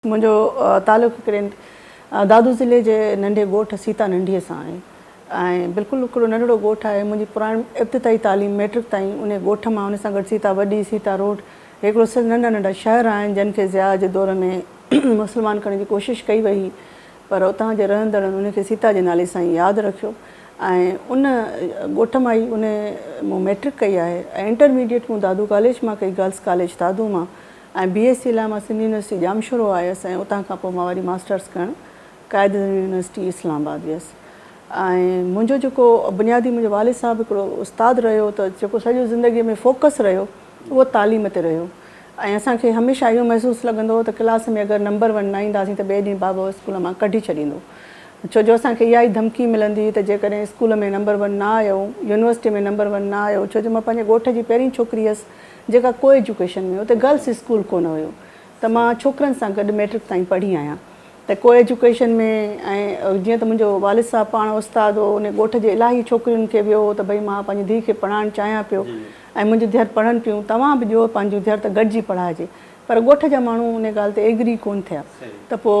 منهنجو تعلق هڪڙي دادو ضلعي جي ننڍي ڳوٺ سيتا ننڍي سان آهي ۽ بلڪل هڪڙو ننڍڙو ڳوٺ آهي. منهنجي پراڻي ابتدائي تعليم ميٽرڪ تائين انهي ڳوٺ مان، ان سان گڏ سيتا وڏي، سيتا روڊ هڪڙو سنڌ ننڍا ننڍا شهر آهن جن کي ضياء جي دور ۾ مسلمان ڪرڻ جي ڪوشش ڪئي وئي هئي پر اتان جي رهندڙن ان کي سيتا جي نالي سان ئي ياد رکيو ۽ ان ڳوٺ مان ئي ان مون ميٽرڪ ڪئي آهي ۽ انٽرميڊيٽ مون دادو ڪاليج مان ڪئي، گرلس ڪاليج دادو مان. ۽ بي ايس سي لاء مان سنڌ يونيورسٽي ڄامشورو آيس ۽ اتان کان پوء مان وري ماسٽرس ڪرڻ قائد اعظم يونيورسٽي اسلام آباد ويس ۽ منهنجو جيڪو بنيادي منهنجو والد صاحب هڪڙو استاد رهيو ته جيڪو سڄو زندگي ۾ فوڪس رهيو اهو تعليم تي رهيو ۽ اسان کي هميشه اهو محسوس لڳندو هو ته ڪلاس ۾ اگر نمبر ون نه اينداسين ته ٻئي ڏينهن بابو اسڪول مان ڪڍي ڇڏيندو ڇو جو اسان کي اها ئي ڌمڪي ملندي هئي ته جيڪڏهن اسڪول ۾ نمبر ون نه آيو يونيورسٽي ۾ نمبر ون نه آيو ڇو جو مان پنهنجي ڳوٺ جي پهرين ڇوڪري هيس جيڪا ڪو ايجوڪيشن ۾ اتي گرلس اسڪول ڪونه هيو ته مان ڇوڪرن سان گڏ ميٽرڪ تائين پڙهي آهيان ته ڪو ايجوڪيشن ۾ ۽ جيئن ته منهنجو والد صاحب پاڻ استاد هو ان ڳوٺ جي الاهي ڇوڪرين کي ويو هو ته ڀئي مان پنهنجي ڌيء کي پڙهائڻ چاهيان پيو ۽ منهنجي ڌيئر پڙهن پيون توهان به ڏيو پنهنجون ڌيئر ته گڏجي پڙهائجي پر ڳوٺ جا ماڻهو ان ڳالهه تي ايگري ڪونه ٿيا ته پوء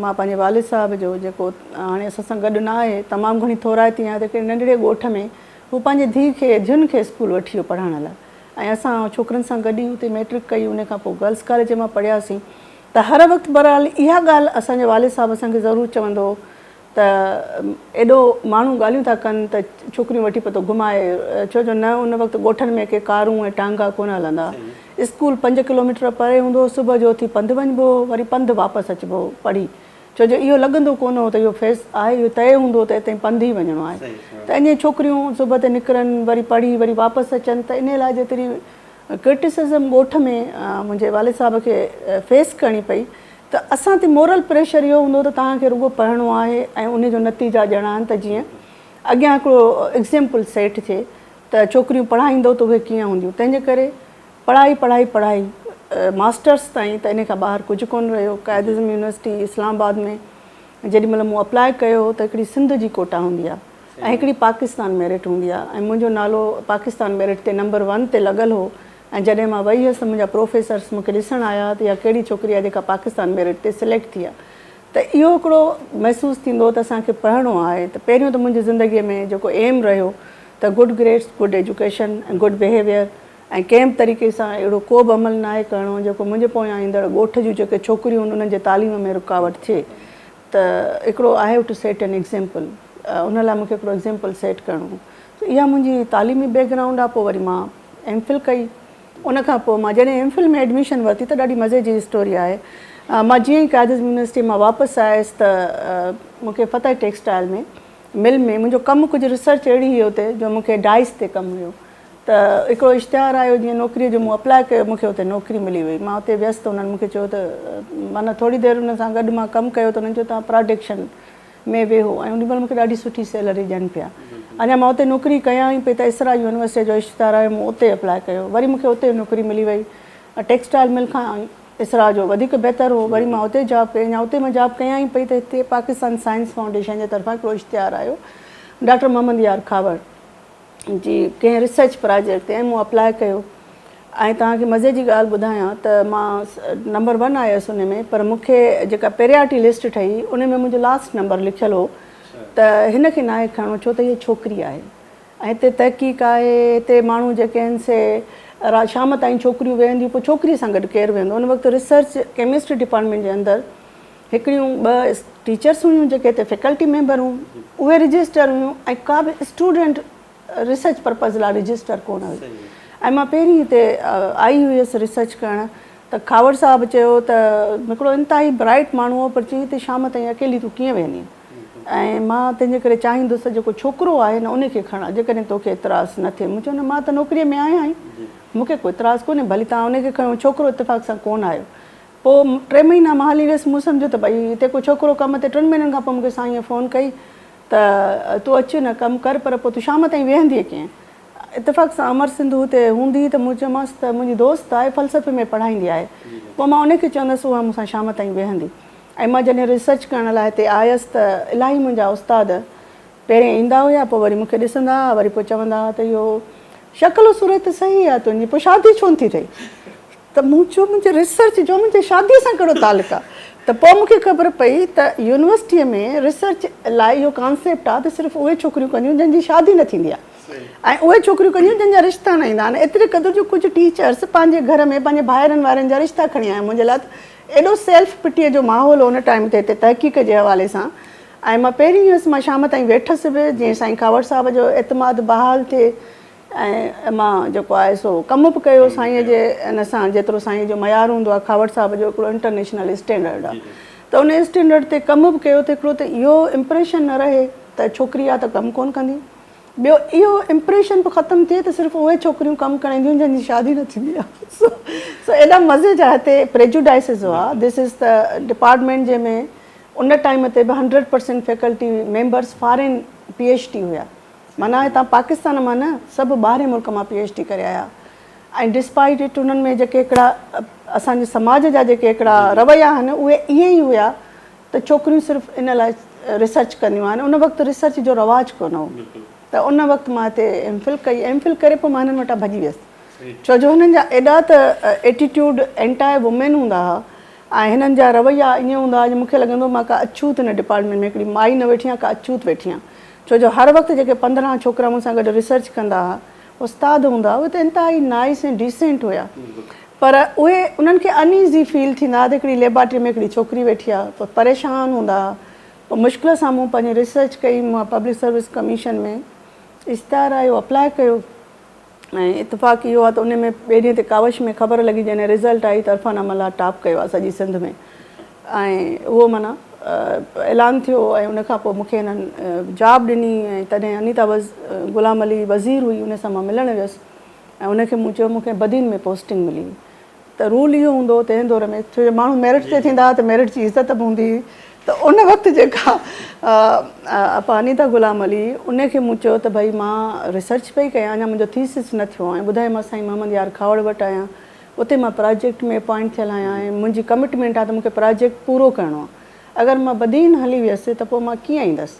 مان پنهنجي والد صاحب جو جيڪو هاڻي اسان سان گڏ نه آهي تمام گهڻي ٿورائتي آهيان ته هڪڙي ننڍڙي ڳوٺ ۾ هو پنهنجي ڌيء کي ڌين کي اسڪول وٺي ويو پڙهائڻ لاء ۽ اسان ڇوڪرن سان گڏ ئي اتي مئٽرڪ ڪئي ان کان پوء گرلس ڪاليج مان پڙهياسين ته هر وقت بهرحال اها ڳالهه اسان جو والد صاحب اسان کي ضرور چوندو هو ته ايڏو ماڻهو ڳالهيون ٿا ڪن ته ڇوڪريون وٺي پيو ٿو گهمائي ڇو جو نه ان وقت ڳوٺن ۾ ڪي ڪارون ۽ ٽانگا ڪونه هلندا هئا اسڪول پنج ڪلوميٽر پري هوندو هو صبح جو اٿي پنڌ وڃبو هو وري پنڌ واپس اچبو هو پڙهي ڇو جو اهو لڳندو ڪونه هو ته اهو فيس آهي، اهو طئي هوندو هو ته اتي پنڌ ئي وڃڻو آهي ته ائين ڇوڪريون صبح تي نڪرن وري پڙهي وري واپس اچن ته انهي لاء جيتري ڪرٽيسزم ڳوٺ ۾ منهنجي والد صاحب کي فيس ڪرڻي پئي ته اسان تي مورل پريشر اهو هوندو هو ته توهان کي رڳو پڙهڻو آهي ۽ انهي جو نتيجا ڏيڻا آهن ته جيئن اڳيان هڪڙو ايگزيمپل سيٽ ٿئي ته ڇوڪريون پڙهائيندو ته اهي ڪيئن هونديون تنهن جي ڪري پڙهائي پڙهائي پڙهائي ماسٽرس تائين ته انهي کان ٻاهر ڪجهه ڪونه رهيو. قائد اعظم يونيورسٽي اسلام آباد ۾ جيڏي مهل مون اپلاء ڪيو هو ته هڪڙي سنڌ جي ڪوٽا هوندي آهي ۽ هڪڙي پاڪستان ميرٽ هوندي آهي ۽ منهنجو نالو پاڪستان ميرٽ تي نمبر ون تي لڳل هو ۽ جڏهن مان وئي هيس ته منهنجا پروفيسرس مون کي ڏسڻ آيا ته اها ڪهڙي ڇوڪري آهي جيڪا پاڪستان ميرٽ تي سليڪٽ ٿي آهي ته اهو هڪڙو محسوس ٿيندو هو ته اسان کي پڙهڻو آهي ته پهريون ته منهنجي زندگي ۾ جيڪو ايم رهيو ته good grades, good education ۽ good behaviour ۽ ڪنهن به طريقي سان اهڙو ڪو به عمل ناهي ڪرڻو جيڪو منهنجي پويان ايندڙ ڳوٺ جون جيڪي ڇوڪريون آهن انهن جي تعليم ۾ رڪاوٽ ٿئي ته هڪڙو I have to set an example ان لاء مونکي هڪڙو ايگزيمپل سيٽ ڪرڻو هو ته اها منهنجي تعليمي بيڪ گرائونڊ آهي پوء وري مان ايم فل ڪئي ان کان پوء مان جڏهن ايم فل ۾ ايڊميشن ورتي ته ڏاڍي مزي جي اسٽوري آهي مان جيئن ئي قائد اعظم يونيورسٽي مان واپس آيس ته مونکي فتح ٽيڪسٽائل ۾ مل ۾ منهنجو ڪم ڪجهه ريسرچ اهڙي هئي اتي جو مونکي ڊائس تي ڪم هيو ته هڪڙو اشتهار آيو جيئن نوڪريء جو مون اپلاء ڪيو مون کي اتي نوڪري ملي وئي مان اتي ويس ته انهن مون کي چيو ته معنيٰ ٿوري دير انهن سان گڏ مان ڪم ڪيو ته انهن چيو توهان پراڊڪشن ۾ ويهو ۽ انهي مهل مون کي ڏاڍي سٺي سيلري ڏين پيا اڃا مان اتي نوڪري ڪيان ئي پئي ته اسرا يونيورسٽيء جو اشتهار آيو مون اتي اپلاء ڪيو وري مون کي اتي نوڪري ملي وئي ٽيڪسٽائل مل کان اسرا جو وڌيڪ بهتر هو وري مان اتي جاب ڪئي اڃا اتي مان جاب ڪيان ئي پئي ته هتي پاڪستان سائنس فائونڊيشن جي طرفان هڪڙو اشتهار آيو ڊاڪٽر محمد يار کهاوڙ جي ڪنهن ريسرچ پراجيڪٽ تي ۽ مون اپلاء ڪيو ۽ توهان کي مزي جي ڳالهه ٻڌايان ته مان نمبر ون آيس ان ۾ پر مون کي جيڪا پريارٽي لسٽ ٺهي ان ۾ منهنجو لاسٽ نمبر لکيل هو ته هن کي ناهي کڻڻو ڇو ته هيء ڇوڪري آهي ۽ هتي تحقيق آهي هتي ماڻهو جيڪي آهن سي شام تائين ڇوڪريون ويهنديون پوء ڇوڪري سان گڏ ڪير ويهندو ان وقت ريسرچ ڪيمسٽري ڊپارٽمينٽ جي اندر هڪڙيون ٻه ٽيچرس هيون جيڪي هتي فيڪلٽي ميمبر هيون اهي رجسٽر هيون ۽ ڪا به اسٽوڊنٽ ريسرچ پرپز لاء رجسٽر ڪونه هئي ۽ مان پهرين هتي آئي هيس ريسرچ ڪرڻ ته کهاوڙ صاحب چيو ته هڪڙو انتهائي برائٽ ماڻهو هو پر چيائين هتي شام تائين اڪيلي تون ڪيئن ويهندين ۽ مان تنهنجي ڪري چاهيندس ته جيڪو ڇوڪرو آهي نه ان کي کڻ جيڪڏهن توکي اعتراض نه ٿئي مون چيو نه مان ته نوڪري ۾ آهيان ئي مون کي ڪو اعتراض ڪونهي ڀلي توهان ان کي کڻو ڇوڪرو اتفاق سان ڪونه آيو پوء ٽي مهينا مان هلي ويس، مون سمجهيو ته ڀئي هتي ڪو ڇوڪرو ڪم تي، ٽن مهينن کان پوء مون کي سائينء فون ڪئي ته تون اچ نه ڪم ڪر پر پوء تون شام تائين ويهندينء ڪيئن؟ اتفاق سان امر سنڌو هتي هوندي هئي ته مون چيومانس ته منهنجي دوست آهي فلسفي ۾ پڙهائيندي آهي پوء مان ان کي چوندس اها مون سان شام تائين ويهندي ۽ مان جڏهن ريسرچ ڪرڻ لاء هتي آيس ته الاهي منهنجا استاد پهرين ايندا هيا پوء وري مون کي ڏسندا هئا وري پوء چوندا هئا ته اهو شڪل و صورت صحيح آهي تنهنجي پوء شادي ڇو نه ٿي ٿئي؟ ته مون چيو منهنجي ريسرچ جو منهنجي شاديء سان ڪهڙو تعلق آ؟ ته پوء مون کي خبر پئي ته يونيورسٽيء ۾ ريسرچ لاء اهو ڪانسيپٽ آ ته صرف اهي ڇوڪريون ڪنديون جن جي شادي نه ٿيندي آ ۽ اهي ڇوڪريون ڪنديون جن جا رشتا نه ايندا آهن. ايتري قدر جو ڪجهه ٽيچرس پنهنجي گهر ۾ پنهنجي ڀائرن وارن جا رشتا کڻي آيا منهنجي لاء ته ايڏو سيلف پٽيء جو ماحول هو ان ٽائيم تي هتي تحقيق جي حوالي سان ۽ مان پهرين هيس مان شام تائين ويٺس به جيئن سائين کهاوڙ صاحب جو اعتماد بحال ٿئي ۽ مان جيڪو آهي سو ڪم به ڪيو سائينء جي ان سان جيترو سائينء جو معيار هوندو آهي کهاوڙ صاحب جو هڪڙو انٽرنيشنل اسٽينڊرڊ آهي ته ان اسٽينڊرڊ تي ڪم به ڪيو ته هڪڙو ته اهو امپريشن نه رهي ته ڇوڪري آهي ته ڪم ڪونه ڪندي ٻيو اهو امپريشن به ختم ٿئي ته صرف اهي ڇوڪريون ڪم ڪرڻ اينديون جن جي شادي نه ٿيندي آهي سو سو ايڏا مزي جا هتي پريجوڊائسز هئا دس از ته ڊپارٽمينٽ جنهن ۾ ان ٽائيم تي به 100% faculty members foreign P H D هيا معنيٰ هتان پاڪستان مان نه سڀ ٻاهرين ملڪ مان پي ايڇ ڊي ڪري آيا ۽ ڊسپائيٽ it انهن ۾ جيڪي هڪڙا اسان جي سماج جا جيڪي هڪڙا رويا آهن اهي ائين ئي هيا ته ڇوڪريون صرف ان لاء ريسرچ ڪنديون آهن ان وقت ريسرچ جو رواج ڪونه هو ته ان وقت مان هتي ايم فل ڪئي ايم فل ڪري پوء مان هنن وٽان ڀڄي ويس ڇو جو هنن جا ايڏا ته ايٽيٽيوڊ اينٽاء وومين هوندا هئا ۽ هنن جا رويا ائين هوندا هئا جو مون کي لڳندو هو مان ڪا اڇوت هن ڊپارٽمينٽ ۾ هڪڙي مائي نه ويٺي آهيان ڪا اڇوت ويٺي آهيان ڇو جو هر وقت جيڪي 15 ڇوڪرا مون سان گڏ ريسرچ ڪندا ها، استاد هوندا ها، اهي ته انتهائي نائيس ۽ ڊيسينٽ هيا پر اهي انهن کي ان ايزي فيل ٿيندا ها ته هڪڙي ليبارٽري ۾ هڪڙي ڇوڪري ويٺي آهي پوء پريشان هوندا ها. پوء مشڪل سان مون پنهنجي ريسرچ ڪئي، مان پبلڪ سروس ڪميشن ۾ اشتهار آيو اپلاء ڪيو. ۽ اتفاق اهو آهي ته ان ۾ ٻئي ڏينهن تي ڪاوش ۾ خبر لڳي جڏهن رزلٽ آئي ته عرفانه ملاح ٽاپ ڪيو آهي سڄي سنڌ ۾ ۽ اهو معنيٰ اعلان ٿيو ۽ ان کان پوء مون کي هنن جاب ڏني ۽ تڏهن انيتا وز غلام علي وزير هئي ان سان مان ملڻ ويس ۽ ان کي مون چيو مون کي بدين ۾ پوسٽنگ ملي ته رول اهو هوندو هو تنهن دور ۾ ڇو جو ماڻهو ميرٽ تي ٿيندا هئا ته ميرٽ جي عزت به هوندي هئي ته ان وقت جيڪا اپا انيتا غلام علي ان کي مون چيو ته ڀئي مان ريسرچ پئي ڪيان اڃا منهنجو ٿيسز نه ٿيو آهي ٻڌايومانس سائين محمد يار کهاوڙ وٽ آهيان اتي مان پراجيڪٽ ۾ اپائنٽ ٿيل آهيان ۽ منهنجي ڪمٽمينٽ آهي ته مون کي پراجيڪٽ پورو ڪرڻو آهي اگر مان بدين هلي ويس ته پوء مان ڪيئن ايندس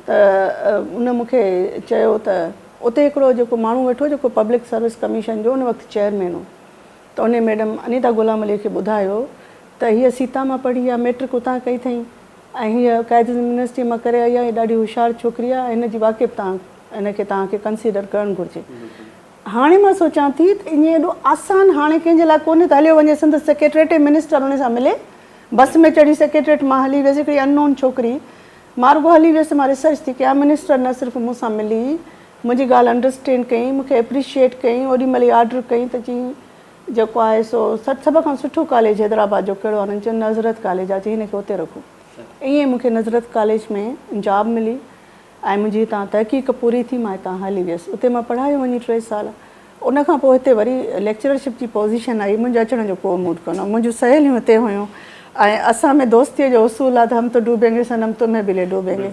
ته ان مون کي چيو ته اتي هڪڙو جيڪو ماڻهو ويٺو جيڪو پبلڪ سروس ڪميشن جو ان وقت چيئرمين هو ته انهيء ميڊم انيتا غلام عليء کي ٻڌايو ته هيء سيتا مان پڙهي آ، مئٽرڪ اتان ڪئي اٿئين ۽ هيء قائد اعظم يونيورسٽيء مان ڪري آئي آ، هيء ڏاڍي هوشيار ڇوڪري آ ۽ هن جي واقعي به توهان هن کي توهان کي ڪنسيڊر ڪرڻ گهرجي. هاڻي مان سوچان ٿي ته ائين ايڏو آسان هاڻي ڪنهن جي لاء ڪونهي ته هليو وڃي سندس سيڪريٽريٽ ۽ منسٽر ان سان ملي. بس ۾ چڙهي سيڪريٽريٽ مان هلي ويس، هڪڙي ان نون ڇوڪري. مان رڳو هلي ويس، مان ريسرچ ٿي ڪيان، منسٽر نه صرف مون سان ملي، منهنجي ڳالهه انڊرسٽينڊ ڪيائين، مون کي ايپريشيئيٽ ڪيائين، اوڏي مهل ئي آرڊر ڪيائين ته چيائين جيڪو آهي سو سڀ کان سٺو ڪاليج حيدرآباد جو ڪهڙو آهي؟ هنن چيو نظرت ڪاليج آهي، چيائين هن کي اتي رکو. ائين ئي مون کي نظرت ڪاليج ۾ جاب ملي ۽ منهنجي هتان تحقيق پوري ٿي، مان هتان هلي ويس. اتي مان پڙهايو وڃي ٽي سال. ان کان پوء هتي وري ليڪچررشپ جي پوزيشن آئي، منهنجو اچڻ جو ڪو موڊ ڪونه هو. منهنجون سهيليون هتي هيون ۽ اسان ۾ دوستيء جو اصول آهي ته هم تو ڊوبينگي صنم تمهين ڀي لي ڊوبينگي.